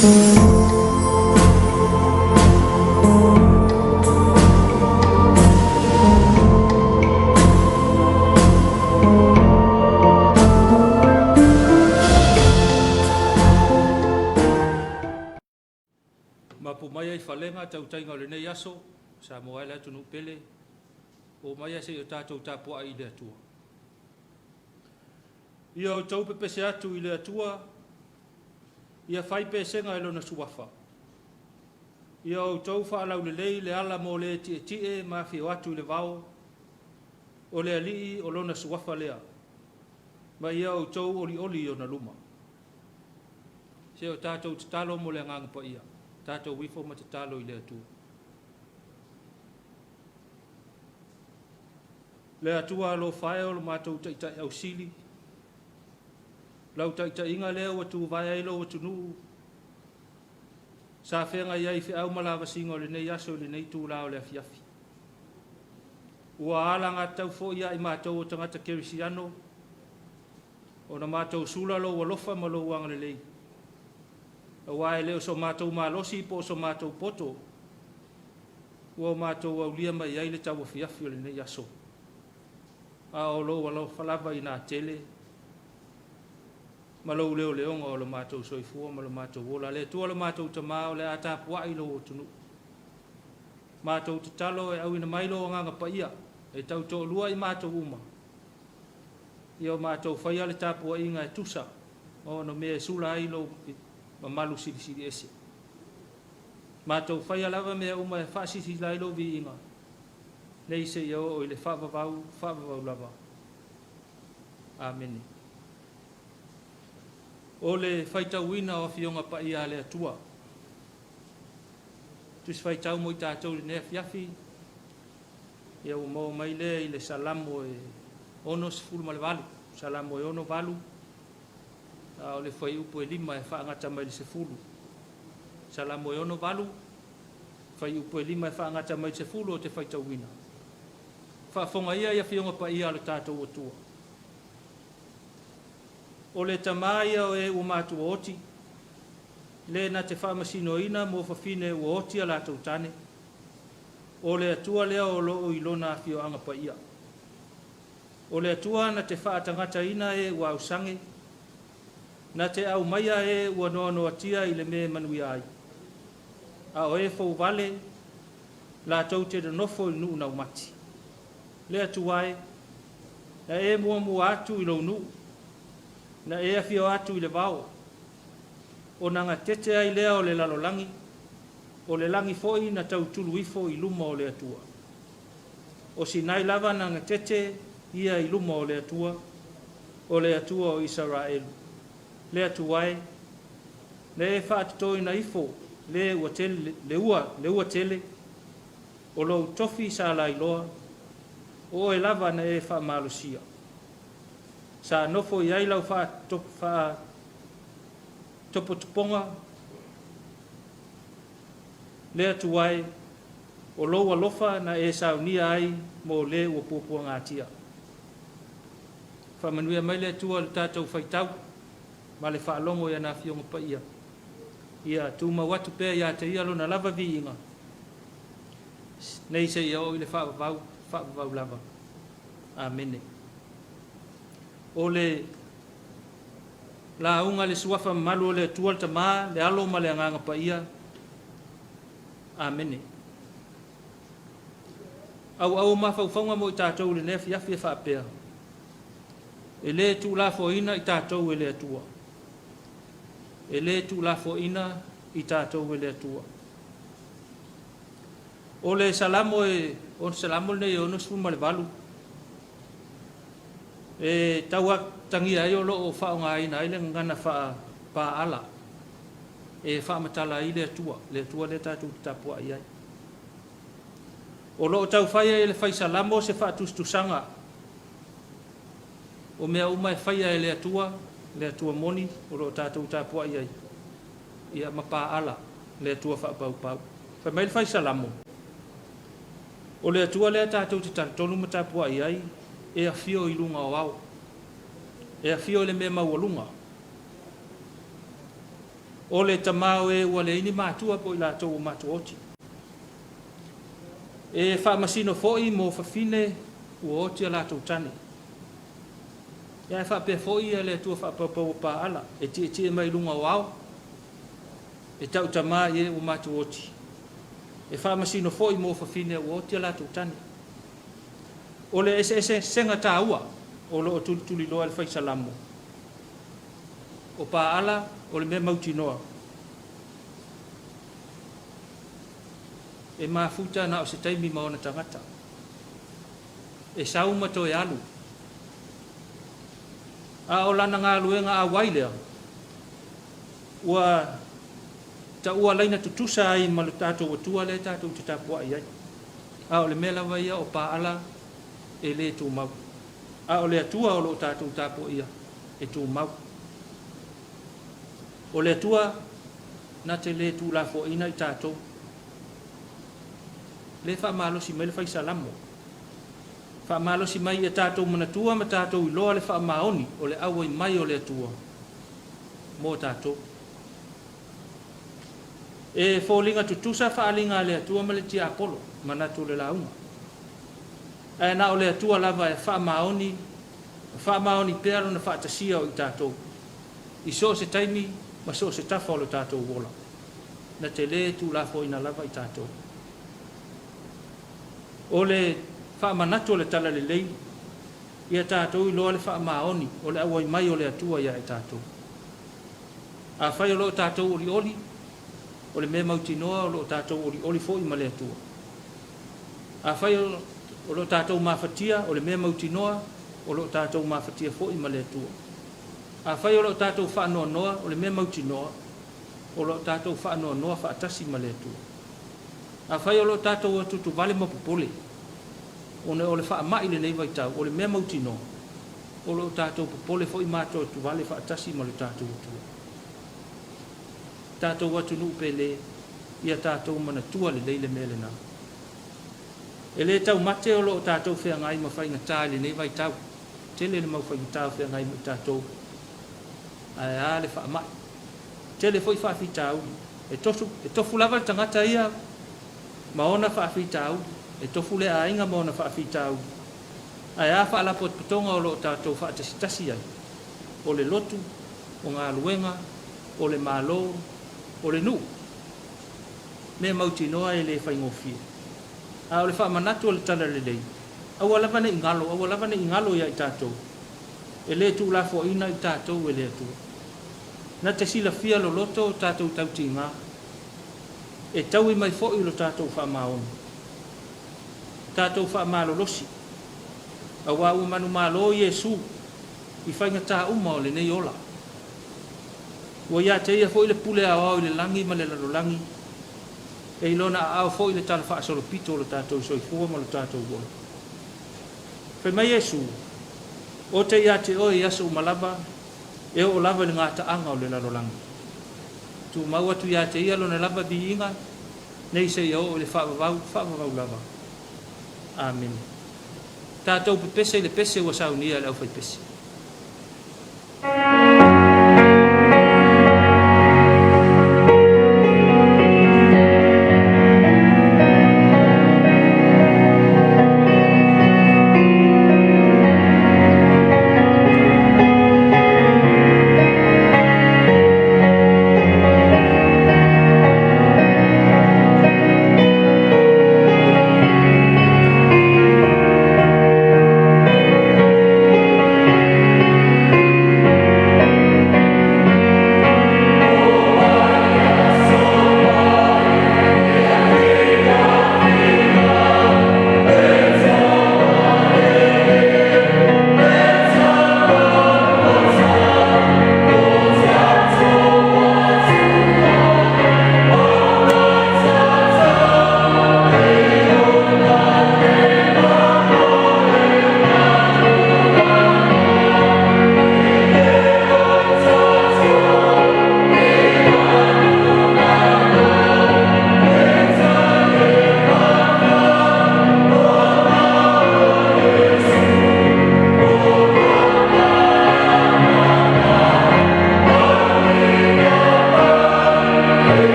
Mapu mai ai falega tautaiga o lenei aso, Samoa e le atunuu pele, o mai ai se i o tatou tapuai i le Atua. Ia outou pepese atu i le Atua, ia fai pesega i lona suafa. Ia outou faalaulelei le ala mo le tietie ma afio atu i le vao, o le Alii o lona suafa lea, ma ia outou olioli i ona luma. Se o tatou tatalo mo le Agaga Paia, tatou ifo ma tatalo i le Atua. Le Atua alofa e o lo matou Taitai ausili, lau taitaiga lea ua tuvae ai lou atunuu, sa feagai ai i feau ma lavasiga o lenei aso i lenei itula o le afiafi. Ua alagatatau foi ia i matou o tagata kerisiano ona matou sula lou alofa ma lou agalelei, aua e le o so matou malosi po o so matou poto ua matou aulia mai ai le tauafiafi o lenei aso, a o lou alofa lava ina tele ma lou leoleoga o lo matou soifua ma lo matou ola. Le Atua lo matou Tamā, o le a tapuai lou atunuu. Matou tatalo e auina mai lou Agaga Paia e tautoalua i matou uma, ia o matou faia le tapuaiga e tusa ma ona mea e sula ai lou mamalu silisili ese. Matou faia lava mea uma e faasilasila ai lou viiga, nei seia oo i le faavavau, faavavau lava. Amene. O le faitauina o Afioga Paia a le Atua. Tusi Faitau mo i tatou i lenei afiafi, ia ua maua mai lea i le Salamo e 68, Salamo e 68, a o le fuaiupu e 5 e faagata mai le 10. Salamo e 68, fuaiupu e 5 e faagata mai le 10 o te faitauina. Faafofoga ia i Afioga Paia a lo tatou Atua. O le tama ia o e ua matua oti, le na te faamasinoina mo fafine ua oti a latou tane, o le Atua lea o loo i lona afioaga paia. O le Atua na te faatagataina e ua ausage, na te aumaia e ua noanoatia i le mea e manuia ai, a o e fouvale latou te nonofo i nuu naumati. Le Atua e, na e muamua atu i lou nuu, na e afio atu i le vao, ona gatete ai lea o le lalolagi, o le lagi foi na tautulu ifo i luma o le Atua. O Sinai lava na gatete ia i luma o le Atua, o le Atua o Isaraelu. Le Atua e, na e faatotoina ifo le ua tele, le ua, le ua tele, o lou tofi sa lailoa, o oe lava na e faamalosia. Sa nofo i ai lau faatopotopoga, le Atua e, o lou alofa na e saunia ai mo le ua puapuagatia. Faamanuia mai le Atua i le tatou faitau ma le faalogo i ana Afioga Paia. Ia tumau atu pea ia te Ia lona lava viiga, nei seia oo i le faavavau, faavavau lava. Amene. O le lauga i le suafa mamalu o le Atua le Tama, le Alo ma le Agaga Paia. Amene. Auau o mafaufauga mo i tatou i lenei afiafi e faapea, e le tuulafoaina i tatou e le Atua. E le tuulafoaina i tatou e le Atua. O le Salamo e, o le Salamo lenei e 68, e tauatagia ai o lo o faaaogaina ai le gagana faapaala e faamatala ai le Atua, le Atua lea tatou te tapuai ai. O lo o taufai ai e le fai Salamo se faatusatusaga o mea uma e faia e le Atua, le Atua moni o lo o tatou tapuai ai, ia ma paala le Atua faapaupau. Fai mai le fai Salamo, o le Atua lea tatou te talitonu ma tapuai ai, e afio i luga o ao, e afio i le mea maualuga. O le tamā o e ua leai ni matua po o i latou ua matuaoti. E faamasino foi mo fafine ua oti a latou tane. Ia ae faapea foi le Atua faapaupau o paala e tietie mai luga o ao, e tautama i e ua matuoti, e faamasino foi mo fafine ua oti a latou tane. O le eseesega taua o lo o tulituliloa e le Fai Salamo, o paala o le mea mautinoa, e mafuta na o se taimi ma ona tagata, e sau ma toe alu. A o lana galuega auai lea, ua taua laina tutusa ai ma le tatou Atua lea tatou te tapuai ai. A o le mea lava ia o paala e le tumau. A o le Atua o lo o tatou tapuaia, e tumau. O le Atua na te le tuulafoaiina i tatou. Lea e faamalosi mai le Fai Salamo, faamalosi mai ia tatou manatua ma tatou iloa le faamaoni o le auai mai o le Atua mo tatou. E foliga tutusa faaaliga a le Atua ma le tiapolo, manatu o le lauga. Ae na o le Atua lava e faamaoni, faamaoni pea lona faatasia o i tatou, i so o se taimi ma so o se tafa o le tatou ola, na te le tuulafoaiina lava i tatou. O le faamanatu o le talalelei, ia tatou iloa le faamaoni o le auai mai o le Atua ia i tatou. Afai o lo o tatou olioli, o le mea mautinoa o lo o tatou olioli foi ma le Atua. Afai o lo o tatou mafatia, o le mea mautinoa o lo o tatou mafatia foi ma le Atua. Afai o lo o tatou faanoanoa, o le mea mautinoa o lo o tatou faanoanoa faatasi ma le Atua. Afai o lo o tatou atutuvale ma popole, ona o le faamai lenei vaitau, o le mea mautinoa o lo o tatou popole foi ma atuatuvale faatasi ma le tatou Atua. Tatou atunuu pele, ia tatou manatua lelei le mea lena. E le taumate o lo o tatou feagai ma faigata i lenei vaitau, tele le mau faigata o feagai ma i tatou, ae a le faamai. Tele foi faafitauli. E tofu lava le tagata ia ma ona faafitauli, e tofu le aiga ma ona faafitauli. Ae a faalapotopotoga o lo o tatou faatasitasi ai, o le lotu, o galuega, o le Malo, o le nuu. Mea mautinoa e le faigofie. A o le faamanatu o le talalelei, aua lava ne i galo, aua lava ne i galo ia i tatou, e le tuulafoaiina i tatou e le Atua. Na te silafia loloto o tatou tautiga, e taui mai foi lo tatou faamaoni, tatou faamalolosi, aua ua manumalo Iesu i faigata uma o lenei ola. Ua ia te ia foi le pule aoao i le lagi ma le lalolagi, e i lona aao foi le talafaasolopito o lo tatou soifua ma lo tatou ola. Fai mai Iesu, o te ia te oe i aso uma lava, e oo lava i le gataaga o le lalolagi. Tumau atu ia te ia lona lava viiga, nei seia oo i le faavavau, faavavau lava. Amene. Tatou pepese i le pese ua saunia e le aufaipese.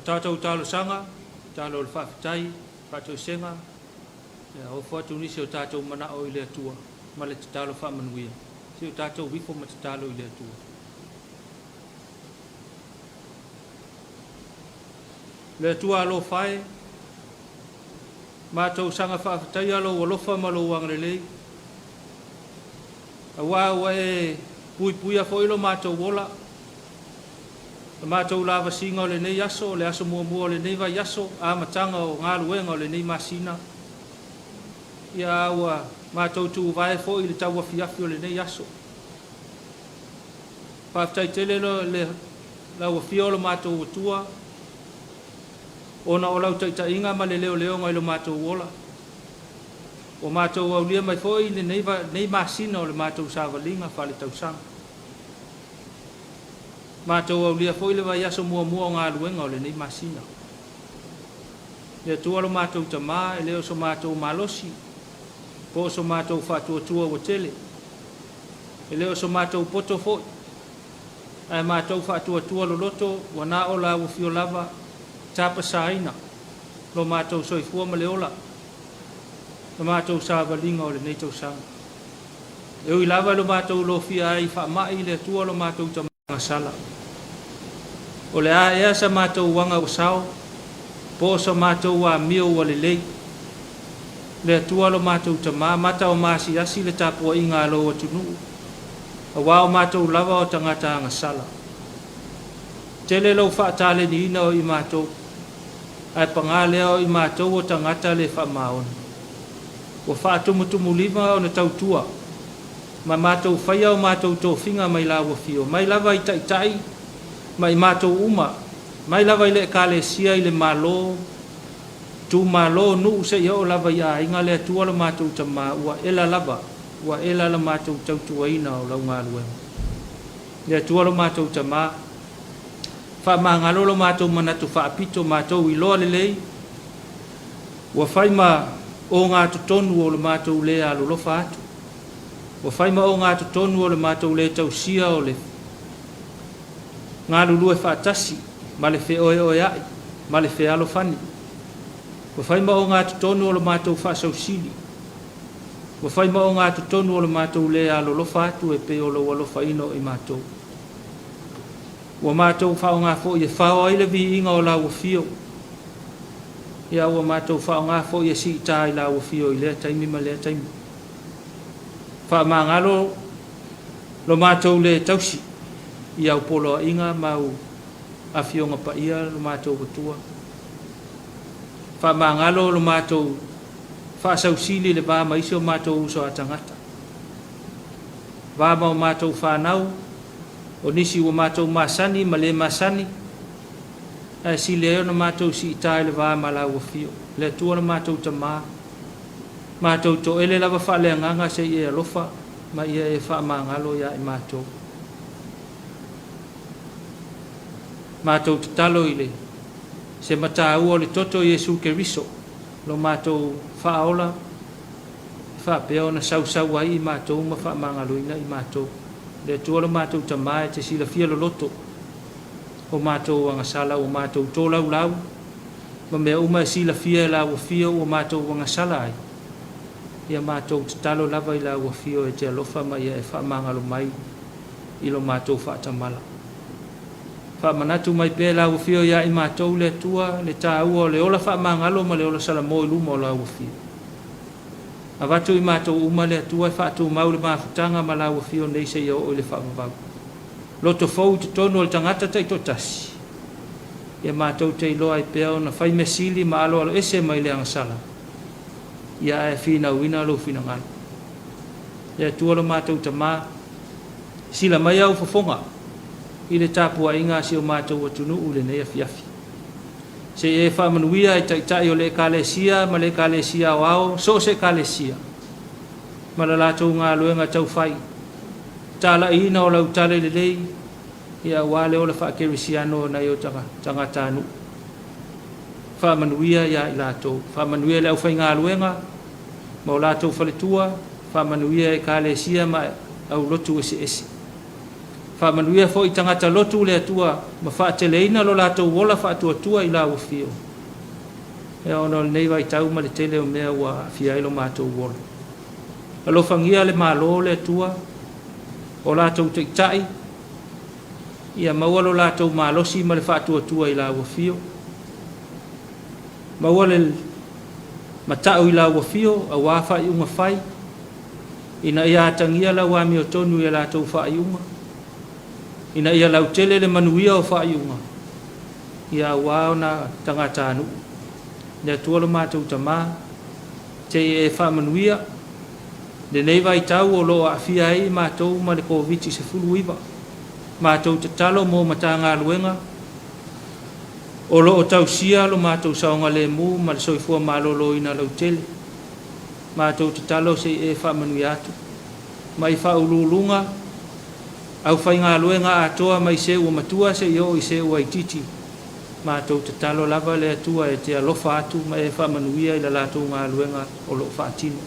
O tatou talosaga, tatalo o le faafetai, faatoesega, ia ofo atu nisi o tatou manao i le Atua ma le tatalo faamanuia. Se i o tatou ifo ma tatalo i le Atua. Le Atua alofa e, matou saga faafetaia lou alofa ma lou agalelei, auā ua e puipuia foi lo matou ola, le matou lavasiga o lenei aso, o le aso muamua o lenei vaiaso, amataga o galuega o lenei masina. Ia ua matou tuvae foi i le tauafiafi o lenei aso. Faafetai tele le lau afio o lo matou Atua, ona o lau taitaiga ma le leoleoga i lo matou ola. Ua matou aulia mai foi lenei masina o le matou savaliga faaletausaga. Matou aulia foi le vaiaso muamua o galuega o lenei masina. Le Atua lo matou Tamā, e le o so matou malosi, po o so matou faatuatua ua tele, e le o so matou poto foi, ae matou faatuatua loloto ua na o lau afio lava tapasaina lo matou soifua ma le ola, lo matou savaliga o lenei tausaga. E ui lava i lo matou lofia ai i faamai, le Atua lo matou Tama sala. O le a ea sa matou aga ua sao, po o so matou amio ua lelei. Le Atua lo matou Tamā, mata o maasiasi le tapuaiga a lou atunuu, auā o matou lava o tagata agasala. Tele lou faataleniina o i matou, ae pagā lea o i matou o tagata le faamaoni. Ua faatumutumulima ona tautua ma matou faia o matou tofiga mai lau afio, mai lava i taitai ma i matou uma, mai lava i le Ekalesia, i le Malo, itumalo, nuu seia oo lava i aiga, le Atua lo matou Tamā, ua ela lava, ua ela la matou tautuaina o lau galuega. Le Atua lo matou Tamā, faamagalo lo matou manatu faapito, matou iloa lelei, ua fai ma ogatotonu o le matou le alolofa atu, ua fai ma ogatotonu o le matou le tausia o le galulue faatasi ma le feoeoea'i ma le fealofani, ua fai ma ogatotonu o le matou faasausili, ua fai ma ogatotonu o le matou le alolofa atu e pei o lou alofaina o i matou. Ua matou faaaoga foi e fao ai le viiga o lau afio, ia ua matou faaaoga foi e siitā i lau afio i lea taimi ma lea taimi. Faamagalo lo matou le tausi i au poloaiga ma au afioga paia lo matou Atua. Faamagalo lo matou faasausili i le va ma isi o matou uso a tagata, va ma o matou fanau, o nisi ua matou masani ma le masani, ae sili ai ona matou siitā i le va ma lau afio. Le Atua lo matou Tamā, matou toele lava faaleagaga se i e alofa ma ia e faamagalo iā i matou. Matou tatalo i le se mataua o le toto o Iesu Keriso lo matou faaola, e faapea ona sausau ai i matou ma faamagaloina i matou. Le Atua lo matou Tamā, e te silafia loloto o matou agasala ua matou tolaulau ma mea uma e silafia e lau afio ua matou agasala ai. Ia matou tatalo lava i lau afio e te alofa ma ia e faamagalo mai i lo matou faatamala. Faamanatu mai pea lau afio iā i matou, le Atua, le taua o le ola faamagalo ma le ola salamo i luma o lau afio. Avatu i matou uma, le Atua, e faatumau le mafutaga ma lau afio nei seia oo i le faavavau. Loto fou i totonu o le tagata taitoatasi, ia matou te iloa ai pea ona fai mea sili ma aloaloese mai le agasala, ia ae finauina lou finagalo. Le Atua lo matou Tamā, sila mai au fofoga i le tapuaiga a si o matou atunuu i lenei afiafi. Se i e faamanuia i taitai o le Ekalesia ma le Ekalesia aoao, so o se Ekalesia, ma le latou galuega taufai, talaiina o lau tala lelei, ia auā le ola faakerisiano o nai o tagatanuu. Faamanuia iā i latou, faamanuia i le aufaigaluega ma o latou faletua, faamanuia Ekalesia ma aulotu eseese. Faamanuia foi i tagata lotu le Atua ma faateleina lo latou ola faatuatua i lau afio, ia ona o lenei vaitau ma le tele o mea ua aafia ai lo matou ola. Alofagia le Malo le Atua, o latou taitai, ia maua lo latou malosi ma le faatuatua i lau afio. Maua le mata'u i lau afio auā faaiuga fai, ina ia atagia lau amiotonu i a latou faaiuga, ina ia lautele le manuia o faaiuga, ia auā ona tagatanuu. Le Atua lo matou Tamā, seia e faamanuia lenei vaitau o loo aafia ai matou ma le Koviti-19. Matou tatalo mo Matagaluega o loo tausia lo matou saogalemu ma le soifua maloloina lautele. Matou tatalo se i e faamanuia atu mai faauluuluga aufaigaluega atoa mai se ua matua seia oo i se ua itiiti. Matou tatalo lava le Atua e te alofa atu ma e faamanuia i le latou galuega o loo faatino.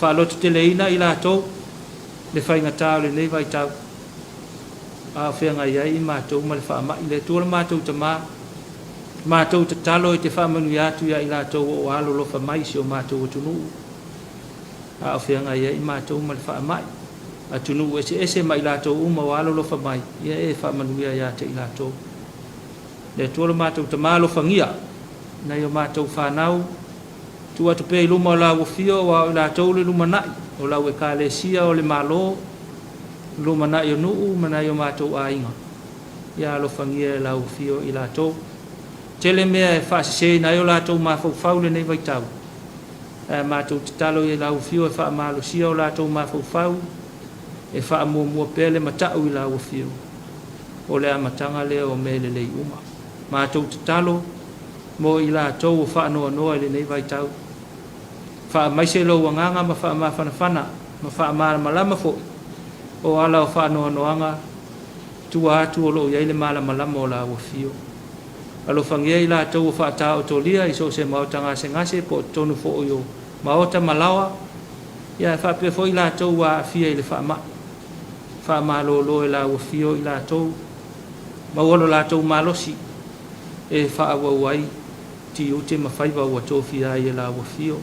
Faalototeleina i latou le faigatā o lenei vaitau a o feagai ai matou ma le faamai. Le Atua lo matou Tamā, matou tatalo e te faamanuia atu ia i latou o alolofa mai i si o matou atunuu a o feagai ai matou ma le faamai, atunuu eseese ma i latou uma o alolofa mai, ia e faamanuia ia te i latou. Le Atua lo matou Tamā, alofagia nai o matou fanau, tuu atu pea i luma o lau afio, aua o i latou le lumanai o lau Ekalesia, o le Malo, lumanai o nuu ma nai o matou aiga. Ia alofagia e lau afio i latou. Tele mea e faasese ai o latou mafaufau lenei vaitau, ae matou tatalo i lau afio e faamalosia o latou mafaufau, e faamuamua pea le mata'u i lau afio, o le amataga lea o mea lelei uma. Matou tatalo mo i latou o faanoanoa i lenei vaitau, faamaise lou agaga ma faamafanafana ma faamalamalama foi o ala o faanoanoaga tua atu o loo i ai le malamalama o lau afio. Alofagia i latou o faataotolia i so o se maota gasegase po o totonu foi o maota ma laoa, ia ae faapea foi i latou ua aafia i le faamai. Faamalolo e lau afio i latou, maua lo latou malosi e faaauau ai tiute ma faiva ua tofia ai e lau afio.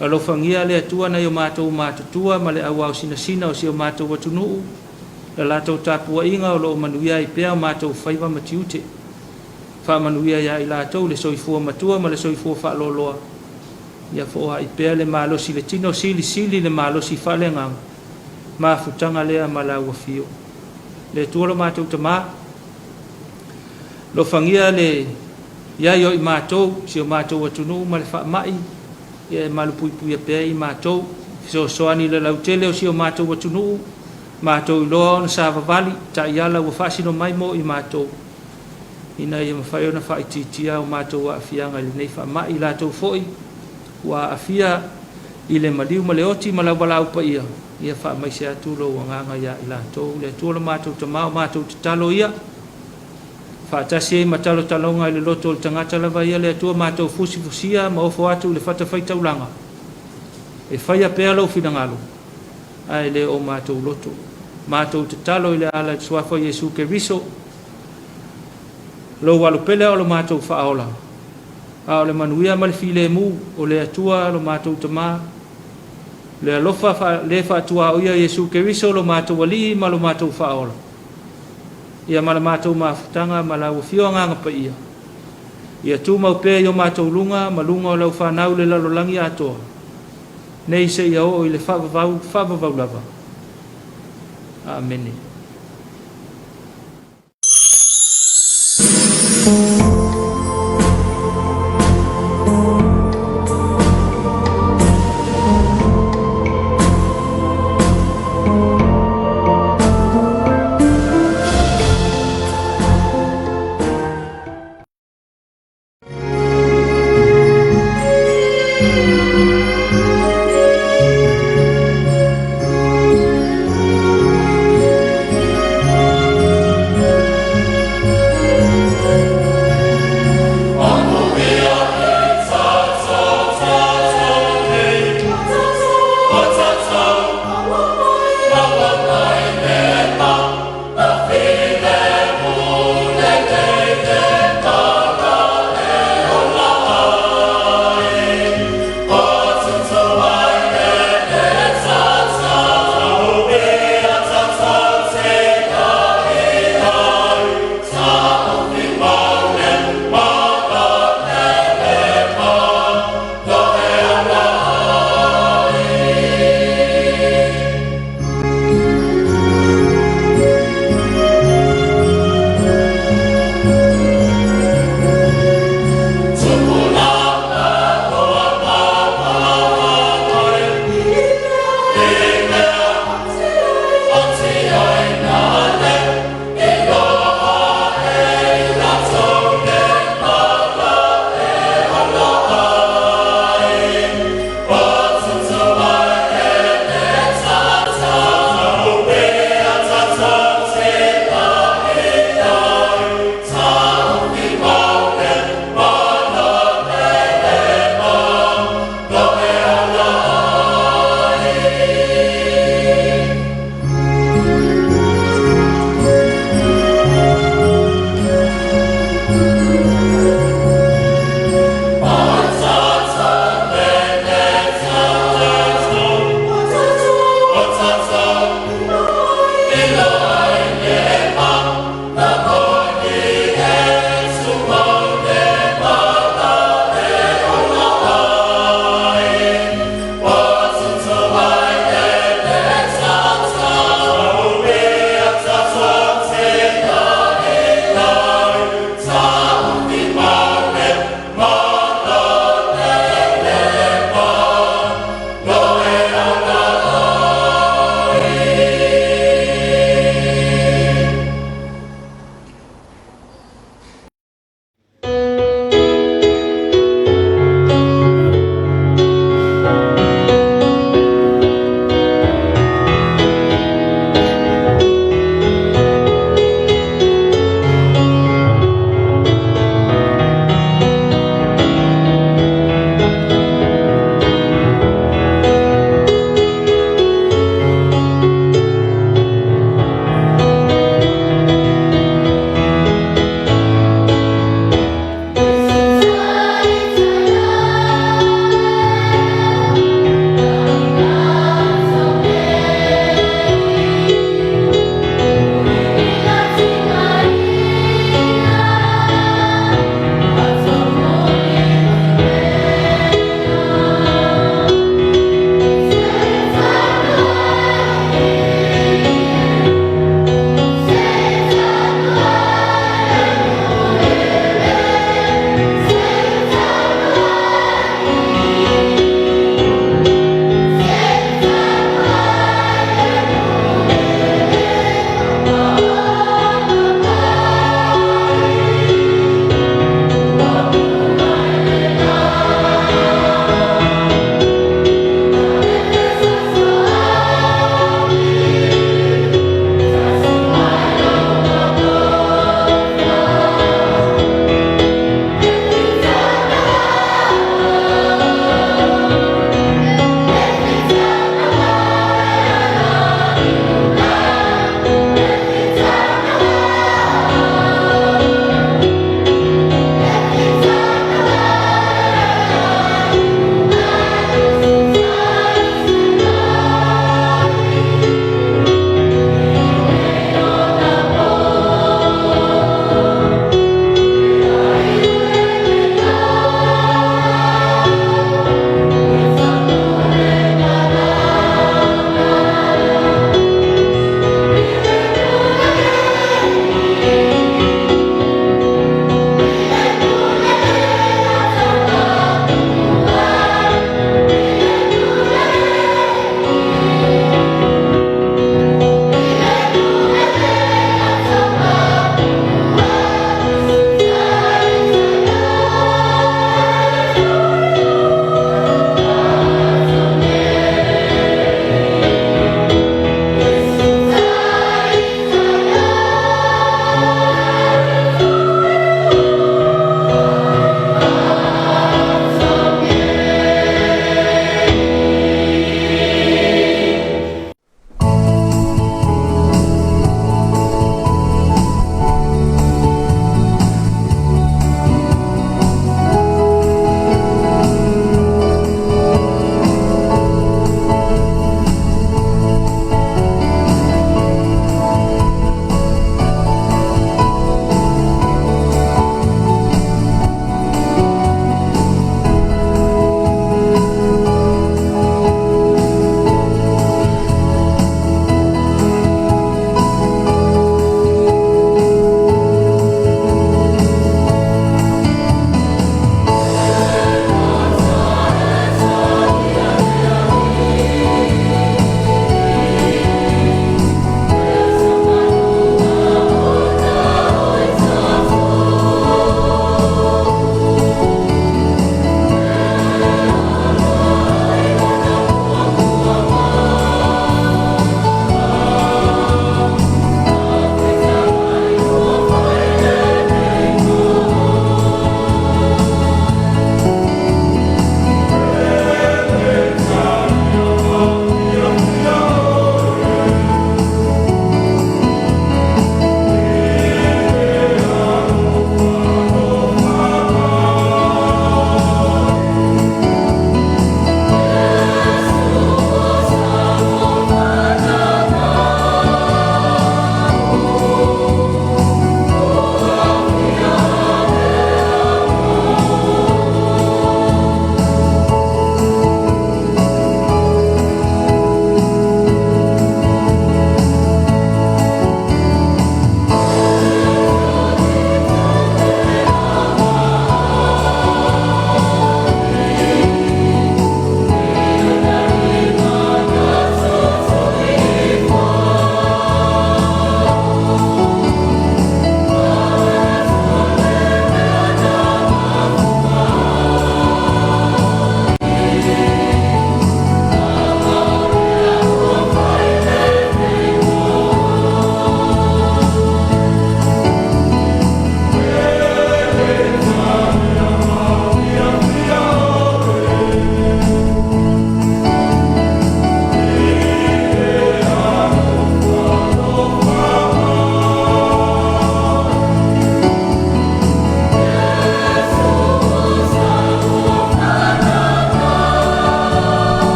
Alofagia le Atua nai o matou matutua ma le auao sinasina o si o matou atunuu, le latou tapuaiga o loo manuia ai pea o matou faiva ma tiute. Faamanuia ia i latou le soifua matua ma le soifua faaloaloa, ia foai pea le malosi i le tino, silisili le malosi faaleagaga, mafutaga lea ma lau afio. Le Atua lo matou Tamā, alofagia le i ai o i matou, si o matou atunuu ma le faamai, ia e malupuipuia pea i matou, fesoasoani i le lautele o si o matou atunuu, matou iloa ona savavali, taiala ua faasino mai mo i matou, ina ia mafai ona faaitiitia o matou aafiaga i lenei faamai. I latou foi ua aafia i le maliu ma le oti ma lau valaau paia, ia faamaise atu lou agaga ia i latou. Le Atua lo matou Tamā, o matou tatalo ia, faatasi ai ma talotaloga i le loto o le tagata lava ia le Atua, matou fusifusia ma ofo atu i le fatafaitaulaga, e faia pea lou finagalo, ae le o matou loto. Matou tatalo i le ala i le suafa o Iesu Keriso, lou alopele o lo matou faaola, a o le manuia ma le filemu o le Atua lo matou Tamā, le alofa le faatuaoia Iesu Keriso lo matou Alii ma lo matou faaola, ia ma le matou mafutaga ma lau afio Agaga Paia, ia tumau pea i o matou luga ma luga o lau fanau le lalolagi atoa, nei seia oo i le faavavau faavavau lava. Amene.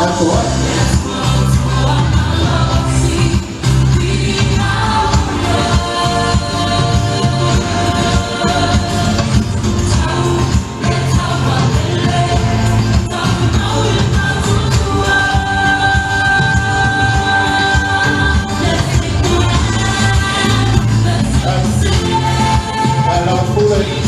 Atua. Lau pule.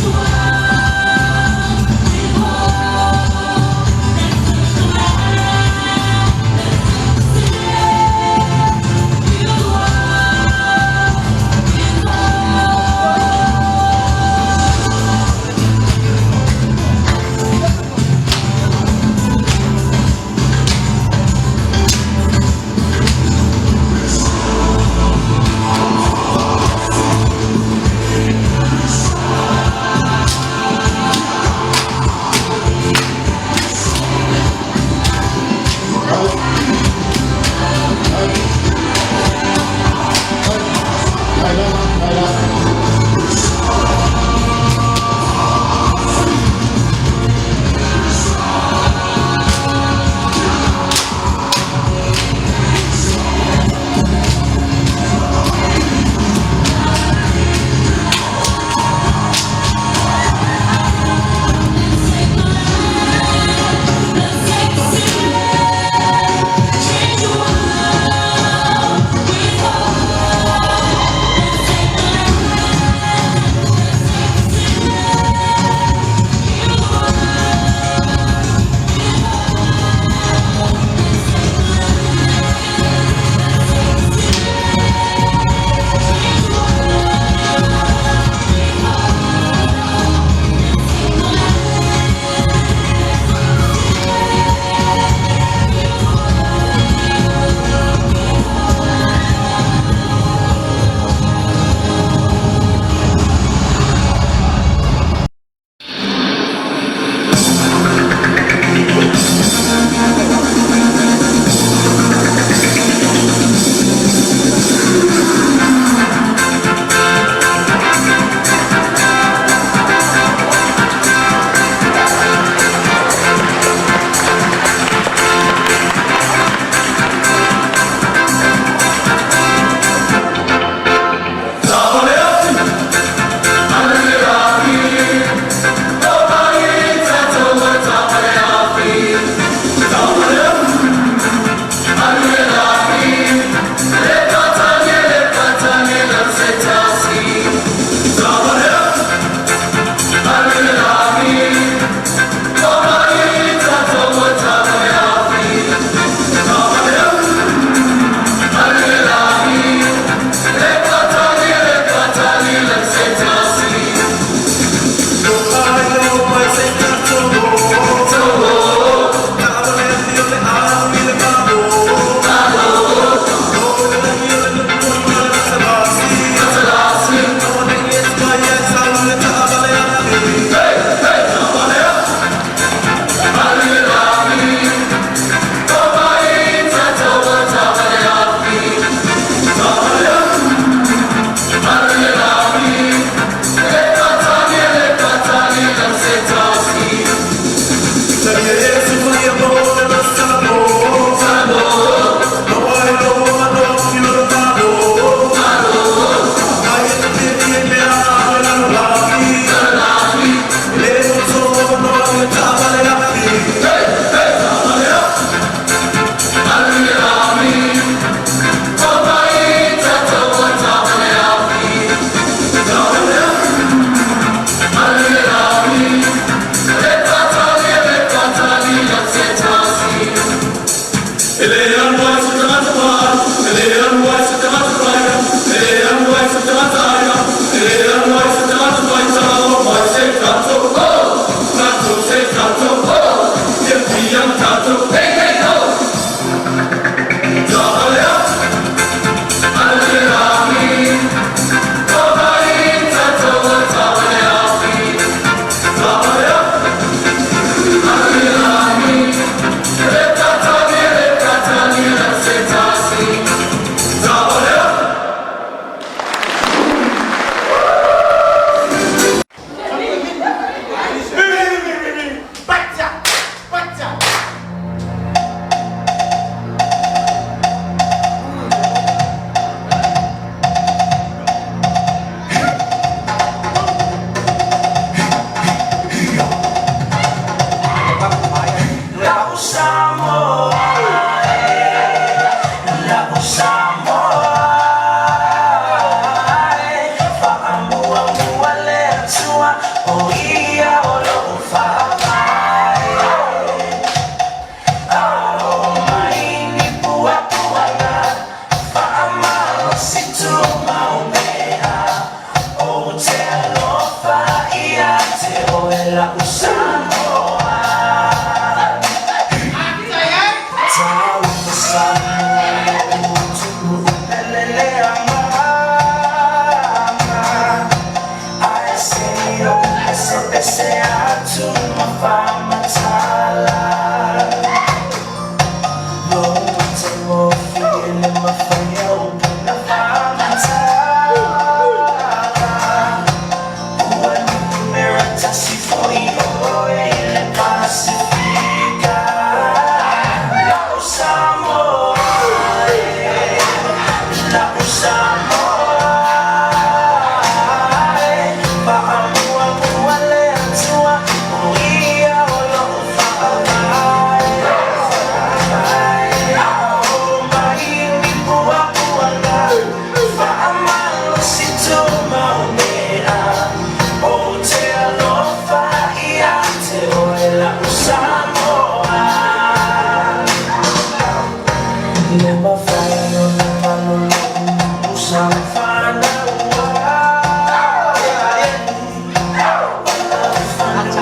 Acha,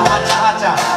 acha, acha.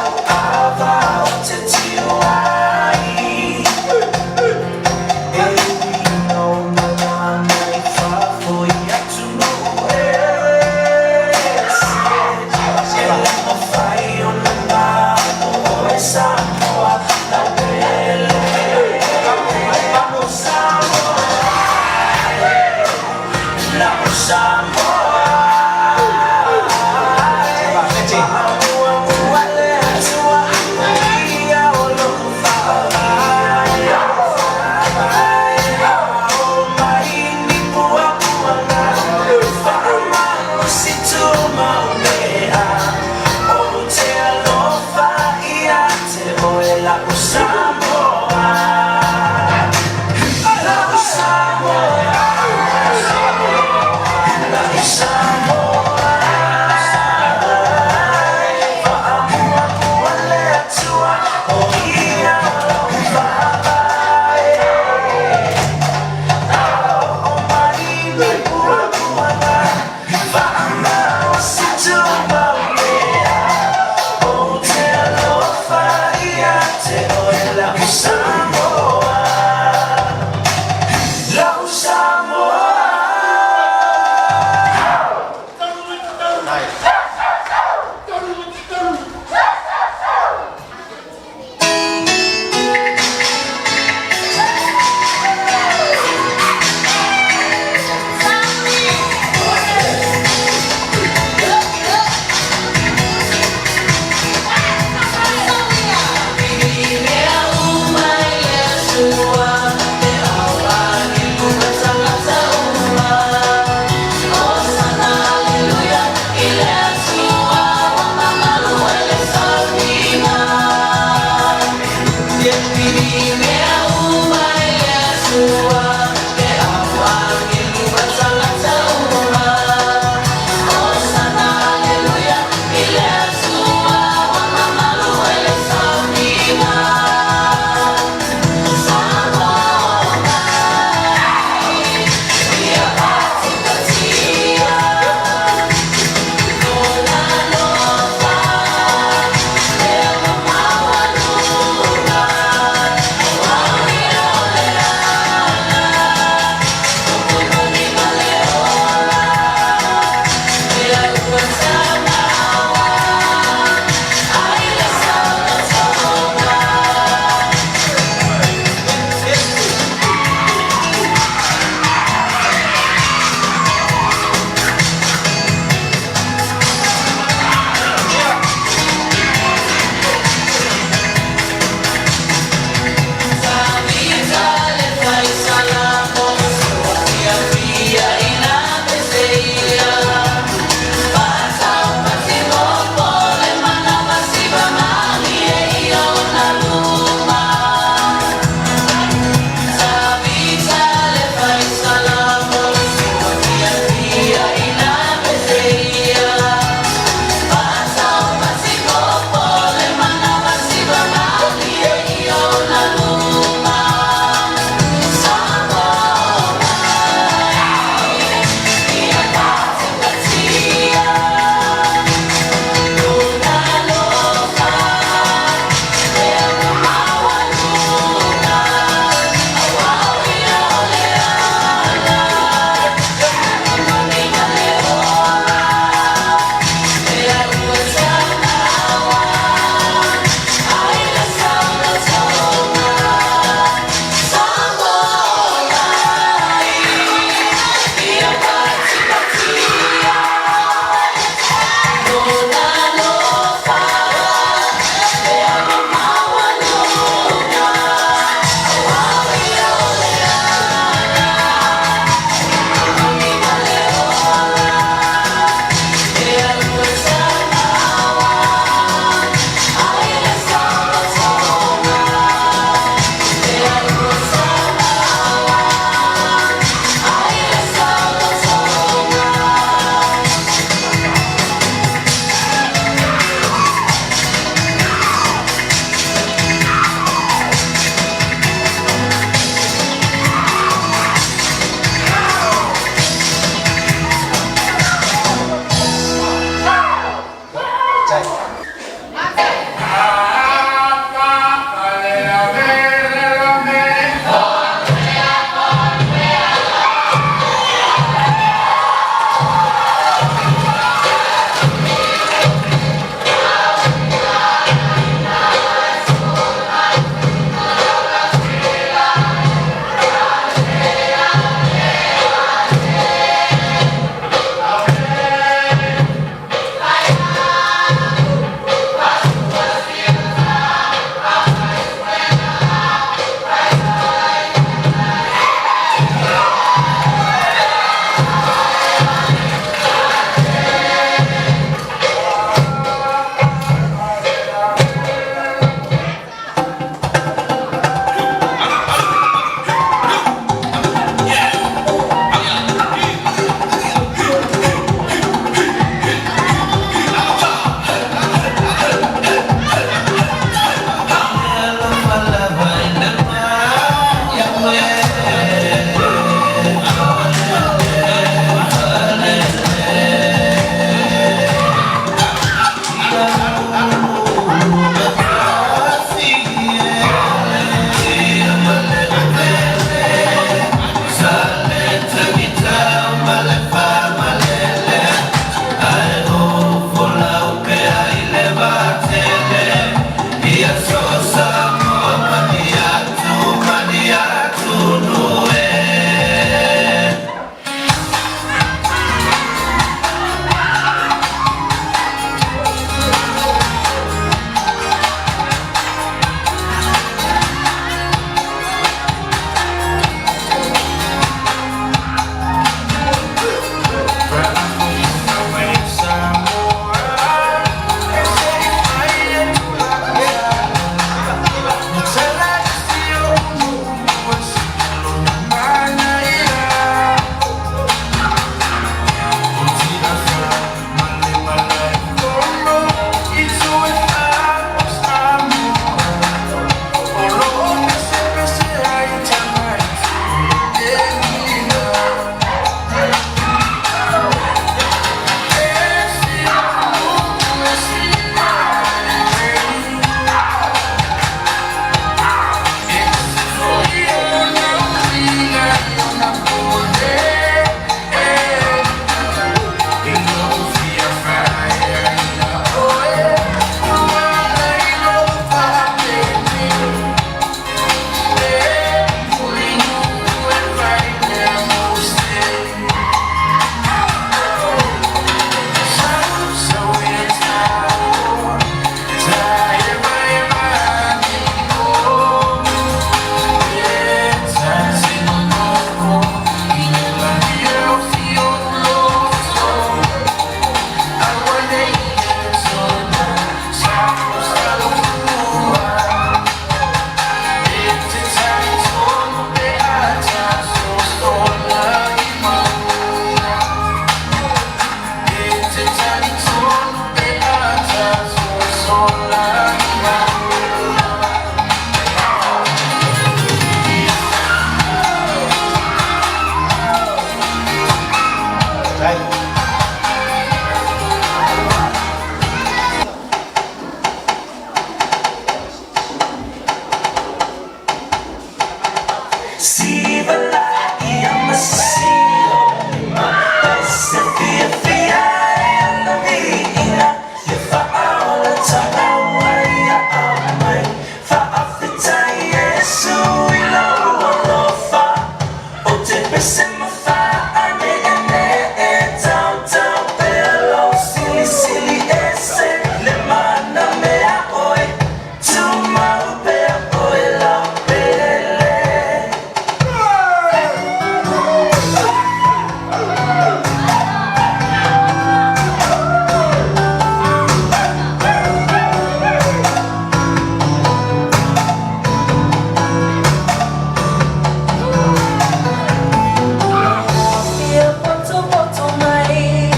Fia potopoto mai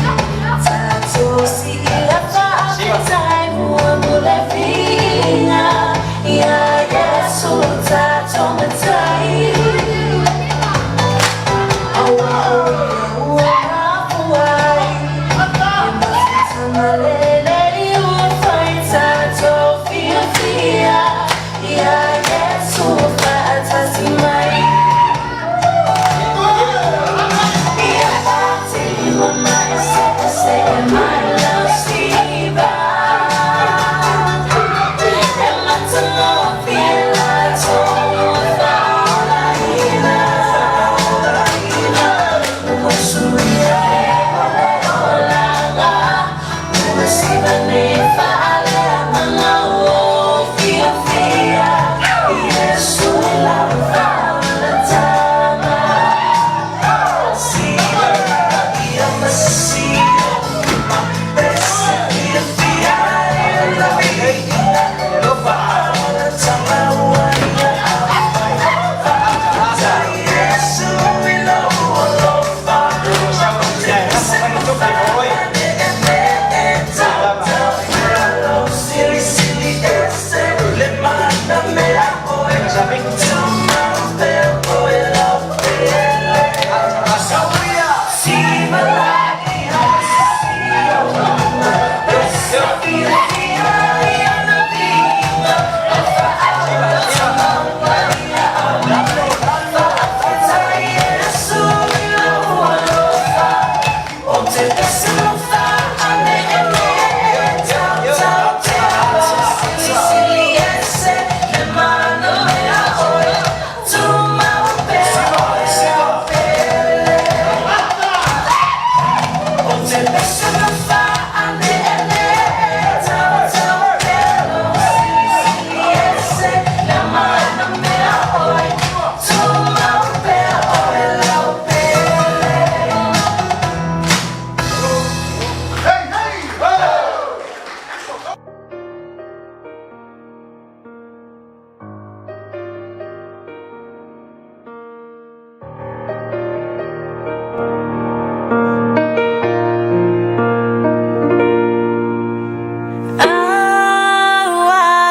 tatou siila faafetai mua le viiga iā Iesu tatou Matai. Auā